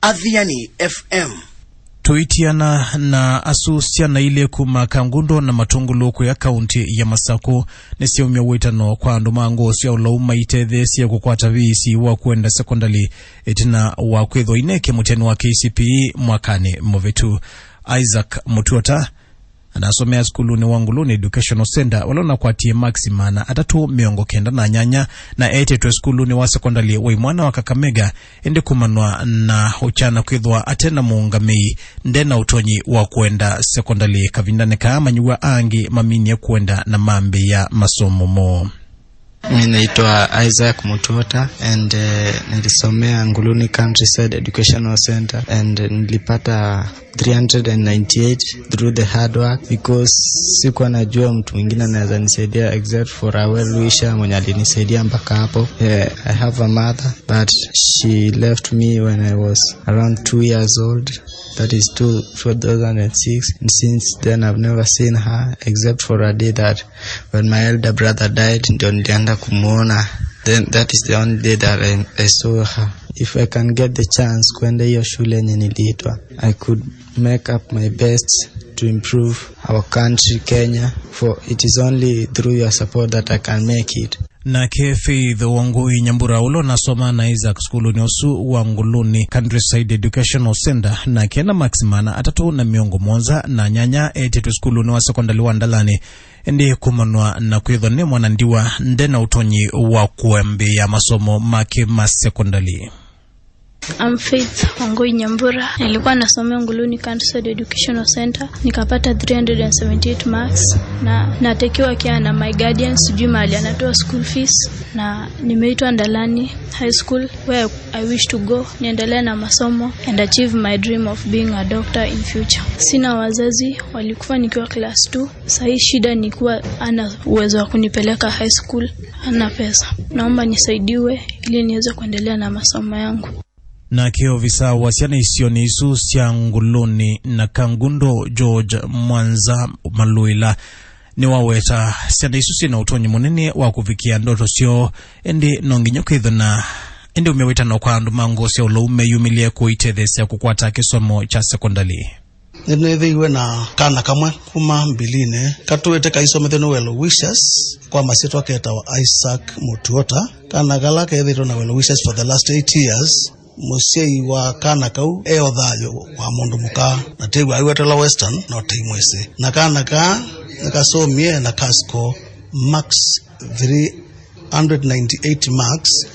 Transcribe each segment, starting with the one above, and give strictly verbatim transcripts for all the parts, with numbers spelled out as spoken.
Athiani F M. Tũitiana na asu, syana ilĩ kuma Kangundo na Matungulu kwĩa kaunti ya Masaku nĩsyaumya wĩtano kwa andũ ma ngoo sya ũlau maitetheesye kũkwata viisi wa kwenda sekondalĩ ĩtina wa kwĩthwa ineke mũtiani wa K C P E mwakanĩ mũvĩtu. Isaac Mutuota anasomea sukulunĩ wa Nguluni Educational Center, ũla ũnakwatie maksi maana atatũ mĩongo kenda na nyanya, na etetwe sukulunĩ wa sekondalĩ wa imwana wa Kakamega, ĩndĩ kumanwa na ũkyana kwĩthwa ate na mũũngamĩi, nde na ũtonyi wa kwenda sekondalĩ. Kavindanĩ kaa, amanyĩw'a angĩ maminie kwenda na mambĩĩa masomo moo. Mi naitwa Isaac Mutuota and, eh, nilisomea Nguluni Countryside Educational Center and nilipata three hundred and ninety-eight through the hard work because sikuwa najua mtu mwingine anaweza nisaidia except for a well wisher mwenye alinisaidia mpaka hapo. Eh, I have a mother but she left me when I was around two years old. That is two, two thousand and six. And since then I've never seen her except for a day that when my elder brother died, ndio nilienda kumuona. Then that is the only day that I, I saw her. If I can get the chance kwenda hiyo shule yenye niliitwa, I could make up my best to improve our country, Kenya, for it is only through your support that I can make it. Nake Faith Wangui Nyambura, ũla ũnasoma na Isaac sukulunĩ ũsu wa Nguluni Countryside Educational Center, nake ena maksi maana atatũ na mĩongo mũonza na nyanya, etetwe sukulunĩ wa sekondalĩ wa Ndalani, ĩndĩ kumanwa na kwĩthwa nĩ mwana ndiwa, nde na ũtonyi wa kũambĩĩa masomo make ma sekondalĩ. I'm Faith Wangui Nyambura. Nilikuwa nasomea Nguluni Countryside Educational Center. Nikapata three hundred and seventy-eight marks. Na natekiwa kia na my guardian, sijui mahali anatoa school fees. Na nimeitwa Ndalani High School where I wish to go. Niendelee na masomo and achieve my dream of being a doctor in future. Sina wazazi, walikufa nikiwa class two. Sahii shida ni kuwa ana uwezo wa kunipeleka high school, ana pesa. Naomba nisaidiwe ili niweze kuendelea na masomo yangu. Nake ovisa wa syana isionĩ isu sya Nguluni na Kangundo, George Mwanza Maluila, nĩwaweta syana isu syĩna ũtonyi mũnene wa kũvikĩa ndoto syoo, ĩndĩ no nginya kwĩthwe na ĩndĩ umya wĩtano kwa andũ ma ngoo sya ũlau meyumĩlye kũitetheesya kũkwata kĩsomo kya sekondalĩ. Nĩnĩthĩiwe na kana kamwe kuma Mbilinĩ katũĩte kaisomethw'e nĩ Well Wishers kwa masyĩtwa ketawa Isaac Mutuota. Kana kala kethĩtwe na Well Wishers for the last eight years. Mũsyai wa kana kau e o thayũ wa mũndũ mũka na tew'a aiwetelwa Western no teimwĩsĩ. Na kana kaa nĩkasomie na ka score max three hundred ninety-eight marks,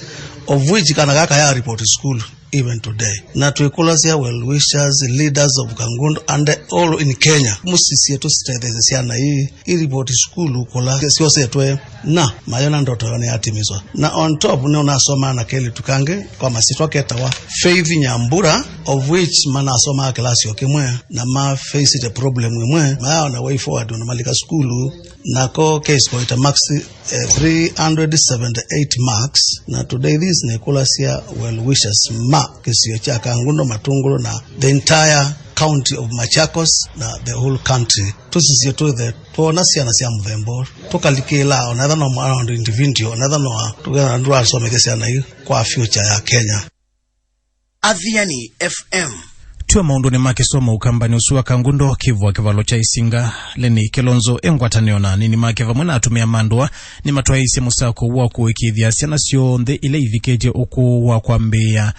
of which kana kaa kaya report school even today. Na twĩkũlasya well wishers, leaders of Kangundo and all in Kenya, mũsisye tũsitetheesye syana ii iripoti sukulu kũla syosetwe na mayona ndoto yoo nĩyatimiswa. Na on top nĩũnasomaa na kelĩtu kangĩ kwa masyĩtwa ketawa Faith Nyambura, of which manasomaa kĩlasio kĩmwe na ma facete problem ĩmwe, mayaona way forward ona malika sukulu, nako ke score ĩta max eh, three hundred seventy-eight marks, na today this nĩkũlasya well wishers ma kĩsio kya Kangundo, Matungulu na the entire county of Machakos na the whole country. Tũsisye twĩthe twona syana sya mũthemba ũũ, tũkalikĩla onetha no mwana ũndũ individual, onetha no tũkena ndũ asomethya syana ii kwa future ya Kenya. Athiani F M. Twĩ maũndũnĩ ma kĩsomo, ũkambanĩ ũsu wa Kangundo kĩvwa kĩvalo kya Isinga, Lenny Kilonzo e ngwatanĩo na anini make vamwe na atumĩa ma ndũa nĩmatwaĩĩsye mũsako wa kũĩkĩĩthya syana syonthe ila ivikĩtye ũkũũ wa kwambĩĩa